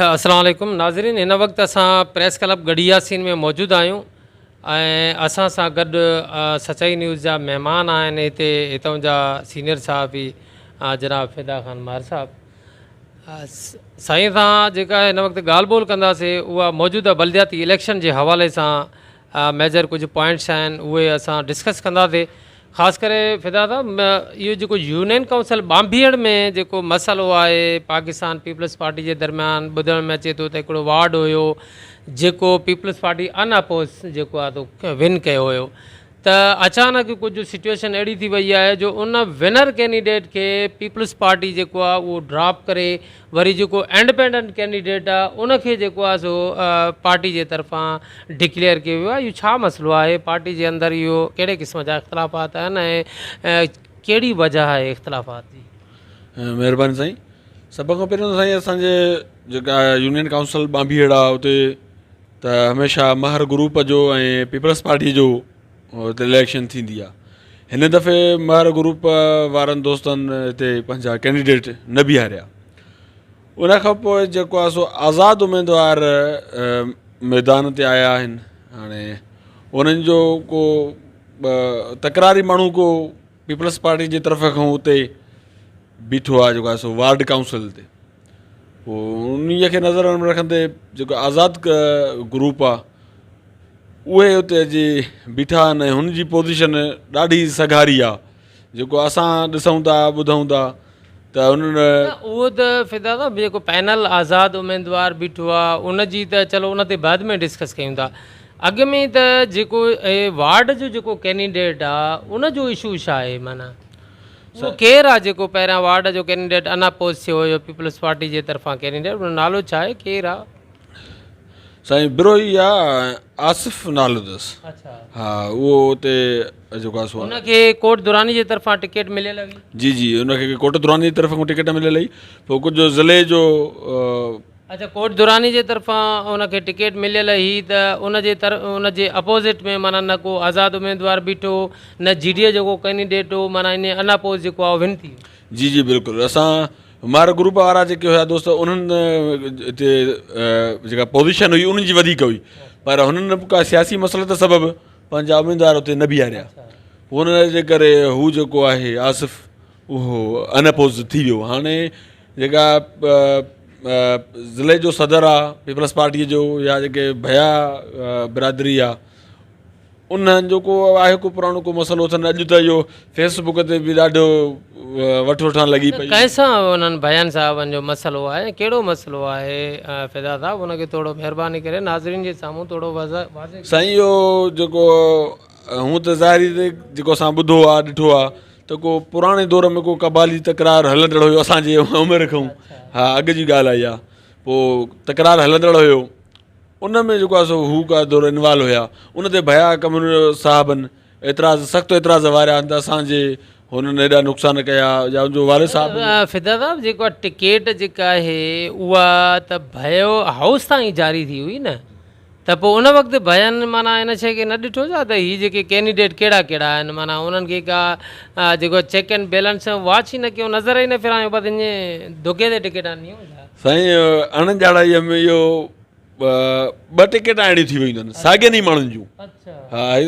السلام عليڪم ناظرين هن وقت اسان پريس ڪلب ڳڙهي ياسين ۾ موجود آهيون ۽ اسان سان گڏ سچائي نيوز جا مهمان آهن هتي هتان جا سينئر صحافي جناب فدا خان مهر صاحب سائين سان جيڪا هن وقت ڳالهه ٻولهه ڪنداسي اها موجوده بلدياتي اليڪشن جي حوالي سان ميجر ڪجهه پوائنٽس آهن اهي اسان ڊسڪس ڪنداسي خاص ڪري فدا صاحب اهو جيڪو يونين ڪائونسل ٻانڀيئڙ ۾ جيڪو مسئلو آهي پاڪستان پيپلز پارٽي جي درميان ٻڌڻ ۾ اچي ٿو ته هڪڙو وارڊ هيو جيڪو پيپلز پارٽي ان اپوز جيڪو آهي سو ون ڪيو هيو ته اچانڪ ڪجهه سچويشن اهڙي ٿي وئي آهي جو ان ونر ڪينڊيڊيٽ کي پيپلز پارٽي جيڪو آهي اهو ڊراپ ڪري وري جيڪو انڊپينڊنٽ ڪينڊيڊيٽ آهي ان کي جيڪو آهي سو پارٽي جي طرفان ڊڪليئر ڪيو ويو آهي اهو ڇا مسئلو آهي پارٽي جي اندر اهو ڪهڙي قسم جا اختلافات آهن ۽ ڪهڙي وجه آهي اختلافات جي. مهرباني سائين سڀ کان پهريون ته سائين اسان جي جيڪا يونين ڪائونسل ٻانڀيئڙا اتي ته هميشه مهر گروپ جو ۽ پيپلز پارٽي جو اتي اليڪشن ٿيندي آهي هن دفعي مهر گروپ وارن دوستن هتي پنهنجا ڪينڊيڊيٽ نه بيهاريا ان کان پوء جيڪو آهي سو آزاد اميدوار ميدان تي آيا آهن هاڻي انهن جو ڪو تڪراري ماڻهو ڪو پيپلز پارٽي جي طرف کان اتي بيٺو آهي جيڪو آهي سو وارڊ ڪائونسل تي پوء انهيء کي نظر ۾ رکندي جيڪو آزاد گروپ آ اهي اتي اچي بيٺا آهن ۽ هن جي پوزيشن ڏاڍي سگهاري آ جيڪو اسان ڏسون ٿا ٻڌون ٿا ته انهن نه اهو ته فدا صاحب جيڪو پينل آزاد اميدوار بيٺو آ ان جي ته چلو ان تي بعد ۾ ڊسڪس ڪيون ٿا اڳ ۾ ته جيڪو وارڊ جو جيڪو ڪينڊيڊيٽ آ ان جو اشو ڇا آهي معنيٰ اهو ڪير آ جيڪو پهريان وارڊ جو ڪينڊيڊيٽ ان اپوز ٿيو هيو پيپلز پارٽي جي طرفان ڪينڊيڊيٽ ان جو نالو ڇا آهي ڪير آ؟ سائين بروهي آ آصف نالو اٿس ها اهو اتي جيڪو آ سو ان کي ڪوٽ دراني جي طرفان ٽڪيٽ مليل هئي. جي جي ان کي ڪوٽ دراني جي طرف کان ٽڪيٽ مليل هئي پوء ڪجهه ضلعي جو اڇا ڪوٽ دراني جي طرفان ان کي ٽڪيٽ مليل هئي ته ان جي طر ان جي اپوزٽ ۾ معنيٰ نه ڪو آزاد اميدوار بيٺو هو نه جي ڊي اي جو ڪو ڪينڊيڊيٽ هو معنيٰ انهي ان اپوز جيڪو آهي ون ٿي ويو. جي جي بلڪل اسان مار گروپ وارا جيڪي هيا دوست انهن هتي جيڪا پوزيشن هئي انهن جي وڌيڪ هئي پر هنن به ڪا سياسي مصلحت سبب پنهنجا اميدوار اتي نه بيهاريا ان جي ڪري هو جيڪو آهي آصف اهو ان اپوز ٿي ويو هاڻي جيڪا ضلعي جو صدر آ پيپلز پارٽي جو يا جيڪي ڀيا برادري آ انهن جو ڪو آهي ڪو پراڻو ڪو مسئلو اٿن اڄ ته اهو فيس بڪ تي به ڏاڍو وٺ وٺان لڳي پئي. ڪنهن سان انهن ڀيان صاحبن جو مسئلو آهي ڪهڙو مسئلو آهي فدا صاحب ان کي ٿورو مهرباني ڪري ناظرين جي سامهون ٿورو واضح ڪيو. سائين اهو جيڪو هون ته ظاهري جيڪو اسان ٻڌو آ ڏٺو آ ته ڪو پراڻي دور ۾ ڪو قبالي تڪرار هلندڙ هيو اسان جي عمر کان ها اڳ جي ڳالهه آهي اها پوء تڪرار هلندڙ هيو ان ۾ جيڪو آهي سو هو ڪا دور انوالو هيا ان تي ڀيا ڪميونٽي صاحبن اعتراض سخت اعتراض واريا آهن ته اسان جي هنن هيڏا نقصان ڪيا يا ان جو والد صاحب فدا صاحب جيڪو ٽڪيٽ جيڪا آهي اها ته ڀيو هائوس تان ئي جاري ٿي هئي نه ته پوء ان وقت ڀين معنيٰ ان شيء کي نه ڏٺو ڇا ته هي جيڪي ڪينڊيڊيٽ ڪهڙا ڪهڙا آهن معنيٰ انهن کي ڪا جيڪو چيڪ اينڊ بيلنس واچ ئي نه ڪيو نظر ئي نه ڦيرايو بس ائين ڌڪي تي ٽڪيٽ آنديون ڇا. سائين اڻ ڄاڻائيء ۾ اهو ٻه ٽڪيٽ اهڙيون ٿي ويون اٿن ساڳين ئي ماڻهن جون ها هي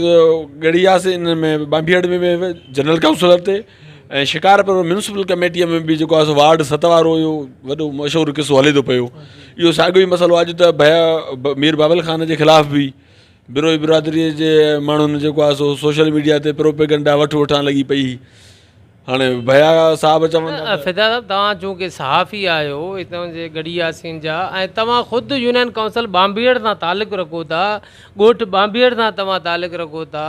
ڳڙهي ياسين ان ۾ ٻانڀيهڙ ۾ جنرل ڪائونسلر تي ۽ شڪارپور ميونسپل ڪميٽيء ۾ به جيڪو آهي سو وارڊ ست وارو اهو وڏو مشهور قصو هلي ٿو پيو اهو ساڳيو ئي مسئلو اڄ ته ڀيا مير بابل خان جي خلاف به بروهي برادريء جي ماڻهن جيڪو آهي سو سوشل ميڊيا تي پروپيگنڊا وٺ وٺان لڳي پئي هاڻي ڀيا صاحب چون ٿا ته. فدا صاحب توهان چونڪه صحافي آهيو هتان جي ڳڙهي ياسين جا ۽ توهان خود يونين ڪائونسل ٻانڀيئڙ سان تعلق رکو ٿا ڳوٺ ٻانڀيئڙ سان توهان تعلق رکو ٿا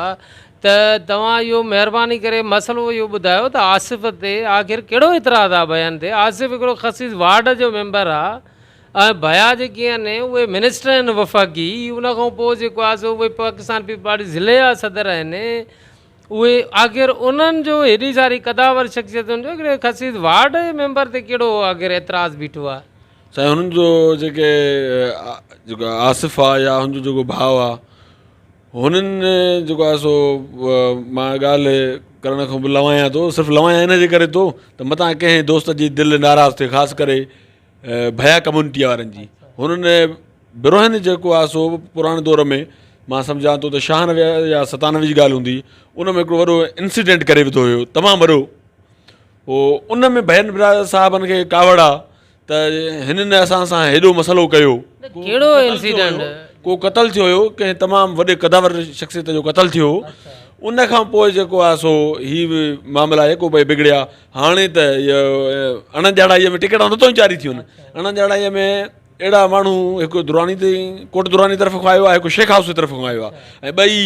ته توهان اهو مهرباني ڪري مسئلو اهو ٻڌايو ته آصف تي آخر ڪهڙو اعتراض آ ڀيان تي آصف هڪڙو خصيص وارڊ جو ميمبر آ ۽ ڀيا جيڪي آهن اهي منسٽر آهن وفاقي ان کان پوء جيڪو آ سو اهي پاڪستان پيپلز پارٽي ضلعي جا صدر آهن اهي آخر انهن جو هيڏي ساري قداور شخصيتن جو هڪڙي خصيص وارڊ جي ميمبر تي ڪهڙو آخر اعتراض بيٺو آ. سائين هنن جو جيڪي جيڪو آصف آ يا هن جو جيڪو ڀاء آ هنن جيڪو آهي سو مان ڳالهه ڪرڻ کان به لنوايان ٿو صرف لنوايان ان جي ڪري ٿو ته متان ڪنهن دوست جي دل ناراض ٿئي خاص ڪري ڀيا ڪميونٽي وارن جي. هنن بروهين جيڪو آهي سو پراڻي دور ۾ مان سمجهان ٿو ته 96 يا 97 جي ڳالهه هوندي، ان ۾ هڪڙو وڏو انسيڊنٽ ڪري وڌو هيو تمام وڏو. پوء ان ۾ ڀين برادر صاحبن کي ڪاوڙ آ ته هنن اسان سان هيڏو مسئلو ڪيو. ڪهڙو انسيڊنٽ؟ ڪو قتل ٿيو هيو، ڪنهن تمام وڏي قداور شخصيت جو قتل ٿيو هو. ان کان پوء جيڪو آهي سو هي معاملا جيڪو پئي بگڙيا. هاڻي ته اڻ ڄاڻائيء ۾ ٽڪيٽون نٿو جاري ٿيون. اڻ ڄاڻائيء ۾ اهڙا ماڻهو هڪ دراني تي ڪوٽ دراني طرف کان آيو آهي، هڪ شيخ هائوس جي طرف کان آيو آهي ۽ ٻئي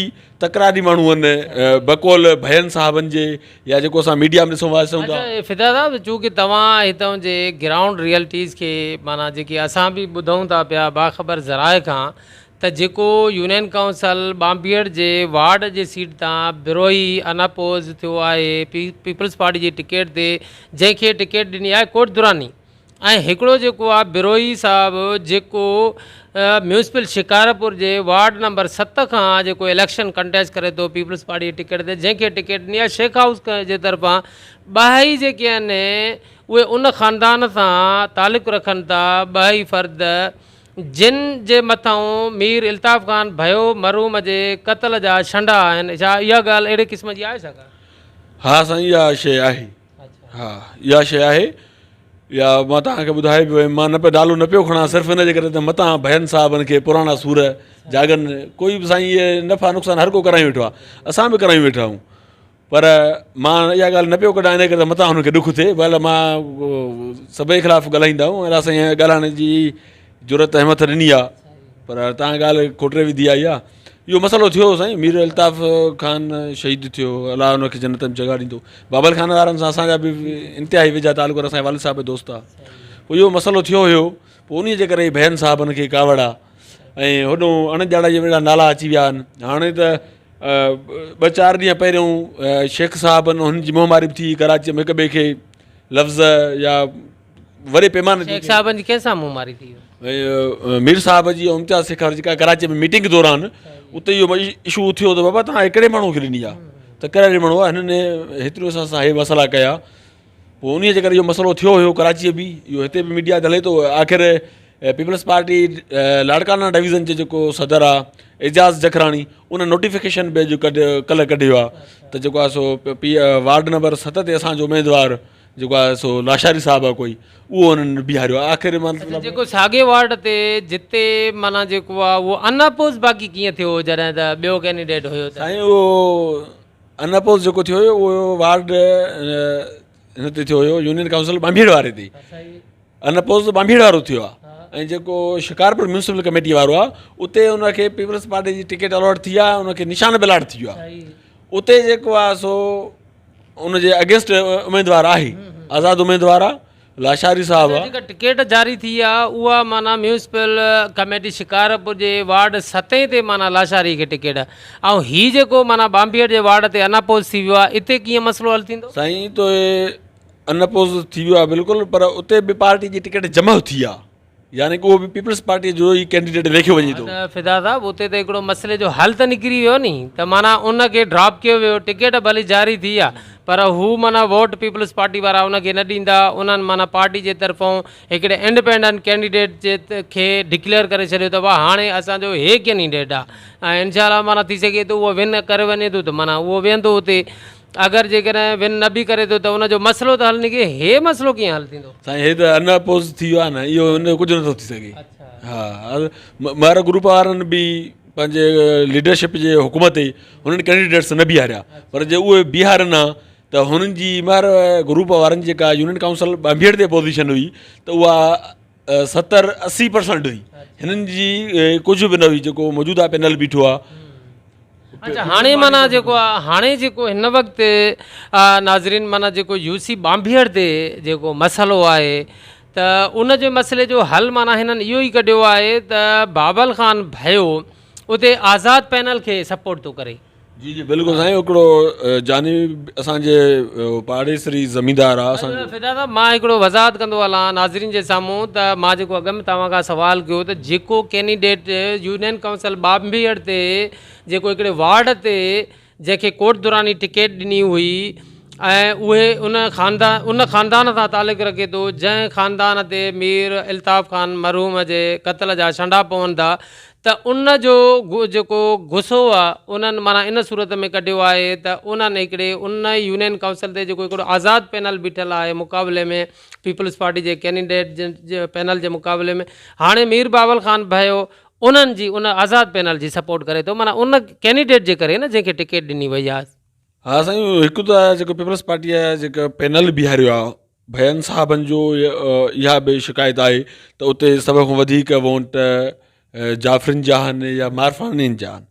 تڪراري ماڻهو آهن بقول ڀين صاحبن جي يا جيڪو اسان ميڊيا ۾ ڏسون واسون ٿا. اڇا فدا صاحب چونڪه توهان هتان جي گرائونڊ ريئلٽيز کي معنيٰ جيڪي اسان به ٻڌون ٿا پيا باخبر ذرائع کان ته جيڪو يونين ڪائونسل ٻانڀيئڙ جي وارڊ جي سيٽ تان بروهي ان اپوز ٿيو آهي پيپلز پارٽي جي ٽڪيٽ تي جنهن کي ٽڪيٽ ڏني آهي ڪوٽ دراني ۽ هڪڙو جيڪو آ بروهي صاحب جيڪو ميونسپل شڪارپور جي وارڊ نمبر 7 کان جيڪو اليڪشن ڪنٽيسٽ ڪري ٿو پيپلز پارٽي جي ٽڪيٽ تي جنهن کي ٽڪيٽ ڏني آ شيخ هائوس جي طرفان ٻهائي جيڪي آهن اهي ان خاندان سان تعلق رکن ٿا ٻهائي فرد جن جي مٿائون مير الطاف خان ڀيو مرحوم جي قتل جا شنڊا آهن ڇا اها ڳالهه اهڙي قسم جي آهي ڇا ڪا؟ ها سائين اها شيء آهي. ها اها شيء آهي يا مان توهان کي ٻڌائي به ويم مان نه پيو نالو نه پيو کڻان صرف ان جي ڪري ته متان ڀين صاحبن کي پراڻا سور جاڳن. ڪوئي به سائين اهي نفع نقصان هر ڪو ڪرايون ويٺو آهي، اسان به ڪرايون ويٺا آهيون، پر مان اها ڳالهه نه پيو ڪڍان ان ڪري ته متان هن کي ڏک ٿئي. ڀل مان سڀئي خلاف ڳالهائيندا آهيون، الله سائين ڳالهائڻ جي جرئت همٿ ڏني آهي، پر تان ڳالهه کوٽري وڌي آئي آهي. اهو مسئلو ٿيو هو سائين، مير الطاف خان شهيد ٿيو، الله ان کي جنت ۾ جڳهه ڏيندو. بابل خان وارن سان اسان جا به انتهائي ويجها تعلق، اسان جا والد صاحب به دوست هئا. پوء اهو مسئلو ٿيو هيو، پوء انهي جي ڪري ڀين صاحبن کي ڪاوڙ آ ۽ هوڏو اڻ ڄاڻائي جا اهڙا نالا اچي ويا آهن. هاڻي ته ٻه چار ڏينهن پهريون شيخ صاحبن هن جي منهن ماري به ٿي ڪراچي ۾، هڪ ٻئي کي لفظ يا وڏي پيماني شيخ صاحبن جي ڪنهن سان منهن ماري ٿي؟ مير صاحب جي امتياز شيخ جيڪا ڪراچي ۾ ميٽنگ دوران اتي اهو اشو اٿيو ته بابا تهان هڪڙي ماڻهو کي ڏني آهي تڪراري ماڻهو آهي، هنن هيترو اسان سان هي مسئلا ڪيا. پوء انهي جي ڪري اهو مسئلو ٿيو هيو ڪراچيء به، اهو هتي به ميڊيا تي هلي ٿو. آخر پيپلز پارٽي لاڙڪاڻا ڊويزن جو جيڪو صدر آهي اعجاز جکراڻي، ان نوٽيفڪيشن به اڄ ڪلهه ڪڍيو آهي ته جيڪو آهي سو پي وارڊ نمبر 7 تي اسان جو اميدوار جيڪو آهي سو لاشاري صاحب آهي ڪوئي، اهو انهن بيهاريو آهي. آخر مطلب جيڪو ساڳي وارڊ تي جتي معنيٰ جيڪو آهي اهو ان اپوز باقي ڪيئن ٿيو جڏهن ته ٻيو ڪينڊيڊيٽ هيو ته؟ سائين اهو ان اپوز جيڪو ٿيو هيو اهو وارڊ هن تي ٿيو هيو يونين ڪائونسل ٻانڀيڙ واري تي ان اپوز ٻانڀيڙ وارو ٿيو آهي ۽ جيڪو شڪارپور ميونسپل ڪميٽي وارو آهي اتي ان کي پيپلز پارٽي جي ٽڪيٽ الاٽ ٿي آهي، ان کي نشان به الاٽ ٿي ويو آهي. اتي جيڪو آهي سو ان جي اگينسٽ اميدوار آهي، آزاد اميدوار آهي لاشاري صاحب آهي. جيڪا ٽڪيٽ جاري ٿي آهي اها معنيٰ ميونسپل ڪميٽي شڪارپور جي وارڊ ستين تي معنيٰ لاشاري کي ٽڪيٽ ۽ هي جيڪو معنيٰ ٻانڀيئڙ جي وارڊ تي ان اپوز ٿي ويو آهي اتي ڪيئن مسئلو حل ٿيندو؟ سائين تو ان اپوز ٿي ويو آهي بلڪل، پر اتي به پارٽي جي ٽڪيٽ جمع ٿي آهي، يعني اهو به پيپلز پارٽيء جو ئي ڪينڊيڊيٽ ليکيو وڃي ٿو. ته فدا صاحب اتي ته هڪڙو مسئلي جو حل ته نڪري ويو ني ته معنيٰ ان کي ڊراپ ڪيو ويو، ٽڪيٽ ڀلي جاري ٿي آ پر هو معنيٰ ووٽ پيپلز پارٽي وارا ان کي نه ڏيندا، انهن معنيٰ پارٽي جي طرفون هڪڙي انڊپينڊنٽ ڪينڊيڊيٽ جي کي ڊڪليئر ڪري ڇڏيو ته ڀا هاڻي اسان جو هي ڪينڊيڊيٽ آ ۽ انشاء الله معنيٰ ٿي سگهي ٿو اهو ون ڪري وڃي ٿو ته معنيٰ اهو ويهندو اتي، اگر جيڪڏهن ون نه به ڪري ٿو ته ان جو مسئلو ته حل نڪري، هي مسئلو ڪيئن حل ٿيندو؟ سائين هي ته ان اپوز ٿي ويو آهي نه، اهو ان جو ڪجهه نٿو ٿي سگهي. ها مهر گروپ وارن به پنهنجي ليڊرشپ جي حڪم تي هنن ڪينڊيڊيٽس نه بيهاريا، پر جي اهي بيهارن ها ته هنن جي مهر گروپ وارن جي جيڪا يونين ڪائونسل ٻانڀيڙ تي پوزيشن هئي ته اها 70 80 پرسنٽ هئي، هنن جي ڪجهه به نه هئي جيڪو موجوده پينل بيٺو آهي. اچا هاڻي معنيٰ جيڪو آ هاڻي جيڪو هن وقت ناظرين معنيٰ جيڪو يو سي ٻانڀيئڙ تي جيڪو مسئلو آهي ته ان جي مسئلي جو حل معنيٰ هنن اهو ئي ڪڍيو آهي ته بابل خان ڀيو اتي آزاد پينل کي سپورٽ ٿو ڪري. جي جي بلڪل سائين هڪڙو جاني اسان جي پاڙيسري زميندار آ اسان جو. فدا صاحب مان هڪڙو وضاحت ڪندو هلان ناظرين جي سامهون ته مان جيڪو اڳ ۾ توهان کان سوال ڪيو ته جيڪو ڪينڊيڊيٽ يونين ڪائونسل ٻانڀيئڙ تي جيڪو هڪڙي وارڊ تي جنهن کي ڪوٽ دراني ٽڪيٽ ڏني هئي ۽ اهي ان خاندان ان خاندان سان تعلق رکي ٿو جنهن خاندان تي مير الطاف خان مرحوم جي قتل جا ڇنڊا پون ٿا ته ان جو جيڪو غصو آ انهن معنيٰ ان صورت ۾ ڪڍيو آهي ته انهن هڪڙي ان يونين ڪائونسل تي جيڪو هڪڙو آزاد پينل بيٺل آهي مقابلي ۾ پيپلز پارٽي جي ڪينڊيڊيٽ جي پينل جي مقابلي ۾ هاڻي مير بابل خان ڀيو انهن جي ان آزاد پينل جي سپورٽ ڪري ٿو معنيٰ ان ڪينڊيڊيٽ جي ڪري نه جنهن کي ٽڪيٽ ڏني وئي آهي. ها سائين هڪ ته جيڪو پيپلز پارٽي جيڪو پينل بيهاريو آهي ڀين صاحبن جو اها به شڪايت آهي ته اتي سڀ کان وڌيڪ ووٽ جعفرين جا آهن يا مارفاڻين جا آهن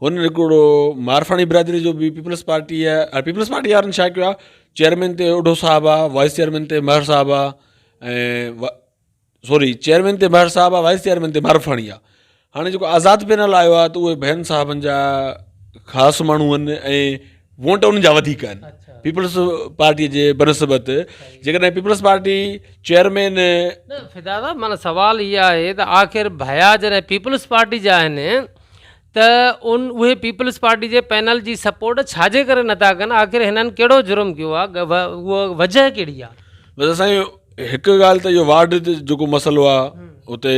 هن هڪڙو مارفاڻي برادري جو به پيپلز پارٽي پيپلز پارٽي وارن ڇا ڪيو آهي چيئرمين تي اوڍو صاحب آهي وائيس چيئرمين تي مهر صاحب آهي ۽ سوري چيئرمين تي مهر صاحب آ وائيس چيئرمين تي معرفاڻي آ هاڻي جيڪو آزاد پينل آيو آ ته اهي ڀين صاحبن جا خاص ماڻهو آهن ۽ ووٽ انهن جا وڌيڪ آهن پيپلز پارٽي جي بنسبت جيڪڏهن پيپلز پارٽي چيئرمين نه فدا صاحب معنيٰ سوال هي آهي ته آخر ڀيا جڏهن پيپلز پارٽي جا آهن ته ان اهي پيپلز پارٽي جي پينل جي سپورٽ ڇا جي ڪري نٿا ڪن آخر هنن ڪهڙو جرم ڪيو آ اهو وجهه ڪهڙي آ. بس سائين هڪ ڳالهه ته اهو وارڊ تي جيڪو مسئلو آ اتي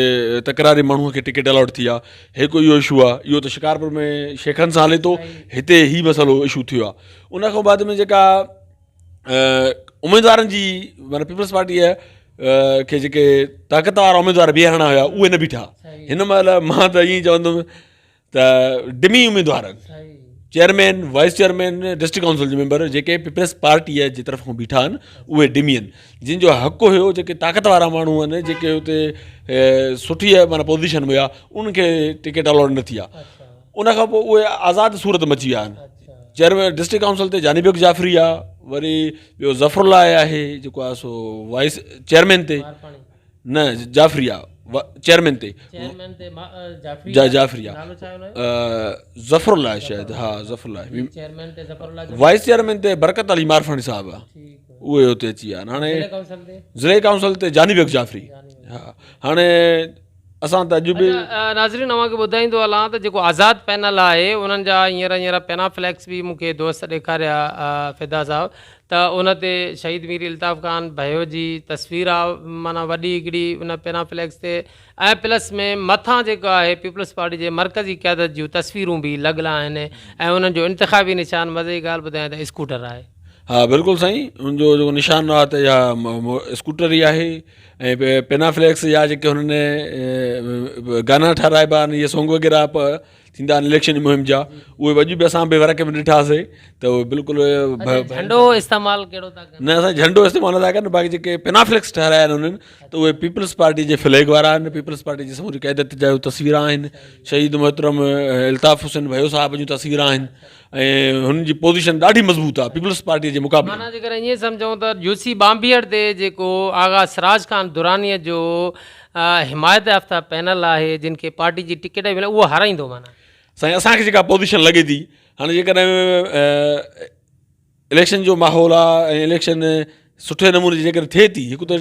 تڪراري ماڻهو کي ٽڪيٽ الاٽ ٿي آ هڪ اهو اشو آ اهو ته شڪارپور ۾ شيخن سان هلي ٿو هتي هي مسئلو اشو ٿيو آ ان کان بعد ۾ جيڪا اميدوارن جي معنيٰ پيپلز پارٽي کي جيڪي طاقت وارا اميدوار بيهارڻا هيا اهي نه بيٺا هن مهل مان ته ائين چوندم ته ڊمي اميدوار آهن chairman vice chairman district council جا ميمبر جيڪي پيپلز پارٽي جي طرف کان بيٺا آهن اهي ڊمي آهن جن جو حق هيو جيڪي طاقت وارا ماڻهو آهن جيڪي اتي سٺي معنيٰ پوزيشن ۾ هيا انهن کي ٽڪيٽ الاٽ نه ٿي آهي ان کان پوء اهي آزاد صورت ۾ اچي ويا آهن چيئرمين ڊسٽرڪٽ ڪائونسل تي جاني بيگ جعفري آ وري ٻيو ظفر الله آهي جيڪو آ سو وائيس چيئرمين تي نه جعفري آ چيئرمين تي جعفري آ ظفر الله شايد ها ظفر الله وائيس چيئرمين تي برڪت علي مارفاڻي صاحب آ اهي اتي اچي ويا هاڻي ضلعي ڪائونسل تي جاني بيگ جعفري ها هاڻي اسان ته اڄ به. اچا ناظرين اوهان کي ٻڌائيندو هلان ته جيڪو آزاد پينل آهي انهن جا هينئر هينئر پينا فليڪس به مون کي دوست ڏيکاريا فدا صاحب ته ان تي شهيد مير الطاف خان ڀيو جي تصوير آ معنيٰ وڏي هڪڙي ان پينا فليڪس تي ۽ پلس ۾ مٿان جيڪو آهي پيپلز پارٽي جي مرڪزي قيادت جون تصويرون به لڳل آهن ۽ انهن جو انتخابي نشان مزي جي ڳالهه ٻڌايان ته اسڪوٽر آهي. ها بلڪل سائين ان جو جيڪو نشان آ ته اها اسڪوٽر ئي آهي ۽ پينافليڪس يا جيڪي هنن گانا ٺهرائبا آهن اهي سونگ وغيره ٿيندا آهن اليڪشن جي مهم جا اهي اڄ به اسان به ورق ۾ ڏٺاسي ته اهي بلڪل جهنڊو استعمال ڪهڙو ٿا ڪن نه اسان جهنڊو استعمال نٿا ڪن باقي جيڪي پينافليڪس ٺهرايا آهن انهن ته اهي پيپلز پارٽي جي فليگ وارا آهن پيپلز پارٽي جي سموري قيادت جا تصويران آهن شهيد محترم الطاف حسين ڀيو صاحب جون تصويران آهن ۽ هن جي پوزيشن ڏاڍي مضبوط آهي پيپلز پارٽي جي مقابلي ۾. معنيٰ جيڪڏهن ائين سمجهون ته يوسي ٻانڀيئڙ تي جيڪو آغا سراج خان درانيء جو حمايت يافته پينل آهي جن کي پارٽي جي ٽڪيٽ به ملي اهو هارائيندو معنيٰ. سائين اسان کي جيڪا پوزيشن لڳي ٿي هاڻي جيڪڏهن اليڪشن جو ماحول آهي ۽ اليڪشن سٺي نموني جيڪڏهن ٿئي ٿي هڪ ته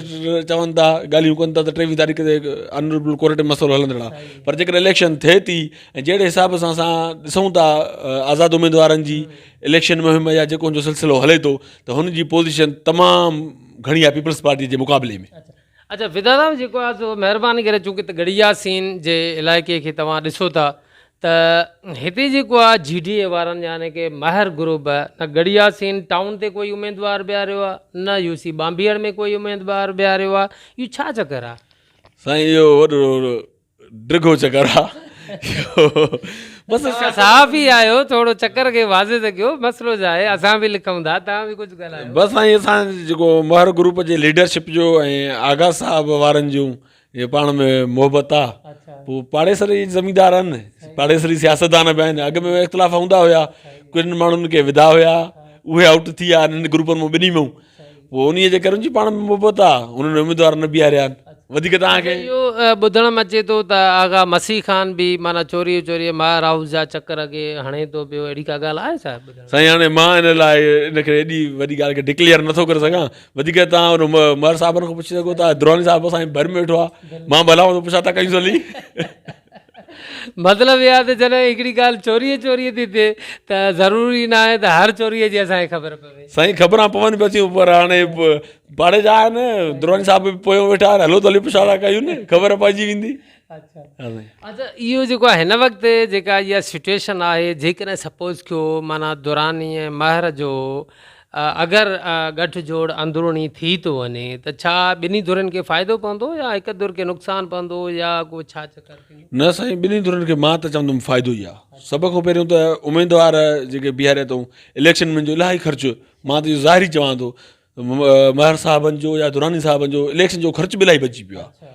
چون ٿا ڳالهيون ڪن ٿا ته ٽيويهه تاريخ تي آنريبل ڪورٽ ۾ مسئلو هلندڙ آهي پر جيڪڏهن اليڪشن ٿئي ٿي ۽ جهڙي حساب سان اسان ڏسون ٿا آزاد اميدوارن جي اليڪشن مهم يا جيڪو هن جو سلسلو هلي ٿو ته هن جي پوزيشن تمام گهڻي آهي پيپلز پارٽي جي مقابلي ۾. اچا فدا صاحب جيڪو آهي سو مهرباني ڪري چونڪه ته ڳڙهي ياسين جي علائقي کي توهان ڏسو ٿا ته هتي جيڪو آهي جي ڊي اي وارن يعني ڪي ماهر گروپ نه ڳڙهي ياسين ٽائون تي ڪوئي اميدوار بيهاريو آهي نه يو سي ٻانڀيئڙ ۾ ڪوئي اميدوار بيهاريو آهي اهو ڇا چڪر آهي. سائين اهو وڏو ڊگهو چڪر آ بس صحافي آهيو ٿورو چڪر کي واضح ته ڪيو مسئلو ڇا آهي اسان به لکون ٿا توهان به ڪجهه ڳالهايو. بس سائين اسان جيڪو مهر گروپ جي ليڊرشپ جو ۽ آغا صاحب وارن جون اهي پاڻ ۾ محبت آ پوء پاڙيسري زميندار آهن پاڙيسري سياستدان به آهن اڳ ۾ اختلاف هوندا هيا ڪن ماڻهن کي وڌا هيا اهي آئوٽ ٿي ويا انهن گروپن مان ٻنهي مان پوء انهيء جي ڪري ان جي پاڻ ۾ محبت آ انهن اميدوار نه بيهاريا آهن وڌيڪ توهان کي. اهو ٻڌڻ ۾ اچي ٿو ته آغا مسيح خان به معنيٰ چوريء چوريء ماهر هائوس جا چڪر اڳي هڻي ٿو پيو اهڙي ڪا ڳالهه آهي ڇا ٻڌڻ ۾. سائين هاڻي مان ان لاء ان کي ايڏي وڏي ڳالهه کي ڊڪليئر نٿو ڪري سگهان وڌيڪ توهان ان مهر صاحبن کان پڇي سگهو ٿا دراني صاحب اسان جي ڀر ۾ ويٺو آ مان به هلان ٿو پڇا ٿا ڪيون هلي. مطلب اها ته جڏهن هڪڙي ڳالهه چوريء چوريء ٿي ٿئي ته ضروري ناهي ته هر چوريء جي اسان کي خبر پوي. سائين خبران پون پيون ٿيون پر هاڻي پاڙي جا آهن دراني صاحب به پويون ويٺا آهن هلو ته هلي پڇا ٿا ڪيون خبر پئجي ويندي. اچا اهو جيڪو آهي هن وقت جيڪا اها سچويشن آهي جيڪڏهن سپوز ڪيو معنيٰ دراني ۽ مهر جو اگر ڳٺ جوڙ اندروني ٿي ٿو وڃي ته ڇا ٻنهي ڌرين کي فائدو پوندو يا هڪ ڌر کي نقصان پوندو يا ڪو ڇا چڪر ٿيندو؟ نه سائين ٻنهي ڌرين کي مان ته چوندم فائدو ئي آهي سڀ کان پهريون ته اميدوار جيڪي بيهاريا اٿئون اليڪشن ۾ جو الاهي خرچ مان ته اهو ظاهري چوان ٿو مهر صاحبن جو يا دراني صاحبن جو اليڪشن جو خرچ به الاهي بچي پيو آهي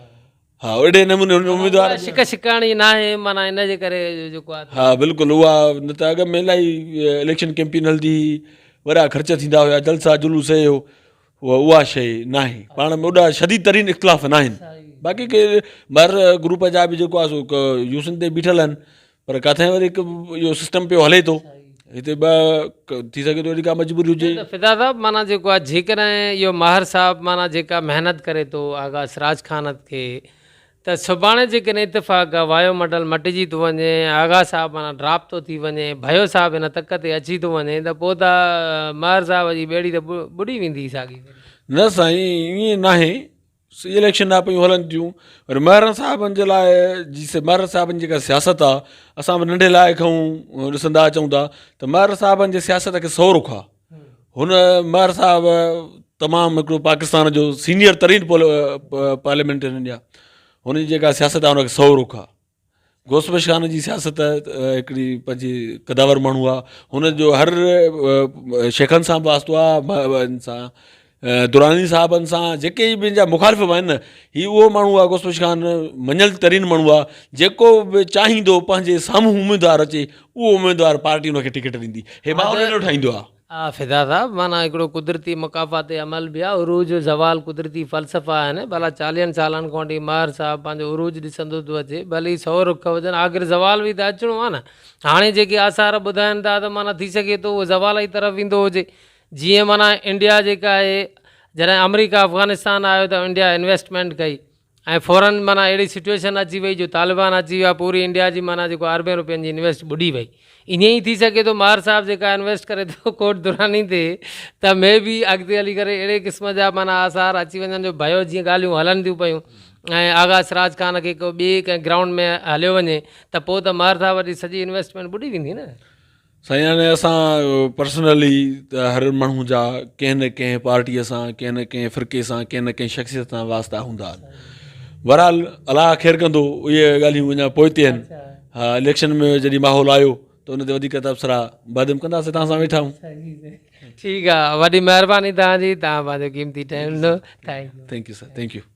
ها اهڙي نموني هن اميدوار شڪ شڪاڻي ناهي معنيٰ ان جي ڪري جيڪو آهي ها بلڪل اها نه ته اڳ ۾ الاهي اليڪشن ڪيمپين هلندي هئي وڏا خرچ ٿيندا هيا جلسا جلوس هي هو اها شي ناهي پاڻ ۾ اڏا شديد ترين اختلاف ناهن باقي ڪي مر گروپ جا به جيڪو آهي سو يوسن تي بيٺل آهن پر ڪاٿي وري هڪ اهو سسٽم پيو هلي ٿو هتي ٻه ٿي سگهي ٿو اهڙي ڪا مجبوري هجي. نه ته فدا صاحب معنيٰ جيڪو آهي جيڪڏهن اهو ماهر صاحب معنيٰ جيڪا محنت ڪري ٿو آغا سراج خان کي ته سڀاڻي جيڪڏهن اتفاق آ وايو منڊل مٽجي ٿو وڃي ۽ آغا صاحب معنيٰ ڊراپ ٿو ٿي وڃي ڀيو صاحب هن تڪ تي اچي ٿو وڃي ته پوء ته ماهر صاحب جي ٻيڙي ته ٻڏي ويندي ساڳي. نه سائين ائين ناهي سي اليڪشن لاء پيون هلن ٿيون پر مهر صاحبن جي لاء جي مهر صاحبن جي جيڪا سياست آ اسان به ننڍي لاء کان ڏسندا اچون ٿا ته مهر صاحبن جي سياست کي سو رخ آ هن مهر صاحب تمام هڪڙو پاڪستان جو سينيئر ترين پارليامينٽرين آ هن جي جيڪا سياست آ هن کي سو رخ آ غوث بخش خان جي سياست هڪڙي پنهنجي قداور ماڻهو آ هن جو هر شيخن سان به واسطو آ ان سان دراني صاحبن سان جيڪي به ان جا مخالف به آهن نه هي اهو ماڻهو آ غوث بخش خان مڃيل ترين ماڻهو آ جيڪو به چاهيندو پنهنجي سامهون اميدوار اچي اهو اميدوار پارٽي ان کي ٽڪيٽ ڏيندي هي ماحول اهڙو ٺاهيندو آ. آ فدا صاحب معنيٰ هڪڙو قدرتي مڪافات عمل به آ عروج و زوال قدرتي فلسفا آهن ڀلا چاليهن سالن کان وٺي مهر صاحب پنهنجو عروج ڏسندو ٿو اچي ڀلي سو رخ هجن آخر زوال به ته اچڻو آ نه هاڻي جيڪي آثار ٻڌائن ٿا ته معنيٰ ٿي سگهي ٿو اهو زوال جي طرف ويندو هجي جيئن معنيٰ انڊيا جيڪا آهي جڏهن آمريڪا افغانستان آيو ته انڊيا انويسٽمينٽ ڪئي ۽ فورن معنيٰ اهڙي سچوئيشن اچي وئي جو طالبان اچي ويا پوري انڊيا جي معنيٰ جيڪو اربين روپين جي انويسٽ ٻڏي وئي ائين ئي ٿي سگهي ٿو ماهر صاحب جيڪا انويسٽ ڪري ٿو ڪوٽ دراني تي ته مي بي اڳتي هلي ڪري اهڙي قسم جا معنيٰ آثار اچي وڃن جو ڀيو جيئن ڳالهيون هلن ٿيون پيون ۽ آغا سراج خان کي ڪو ٻئي ڪنهن گرائونڊ ۾ هليو وڃي ته پوء ته ماهر صاحب جي سڄي انويسٽمينٽ ٻڏي ويندي نه. سائين هاڻي اسان پرسنلي ته هر ماڻهو جا ڪنهن نه ڪنهن پارٽيء سان ڪنهن نه ڪنهن فرقي سان ڪنهن نه ڪنهن شخصيت سان واسطا هوندا آهن بهرحال الله خير ڪندو اهي ڳالهيون اڃا پوئتي آهن ها اليڪشن ۾ جڏهن ماحول آيو ته ان تي وڌيڪ تبصرا بعد ۾ ڪنداسين توهان سان ويٺا آهيون ٺيڪ آهي وڏي مهرباني توهان جي توهان پنهنجو قيمتي ٽائيم ڏنو thank you thank you sir thank you.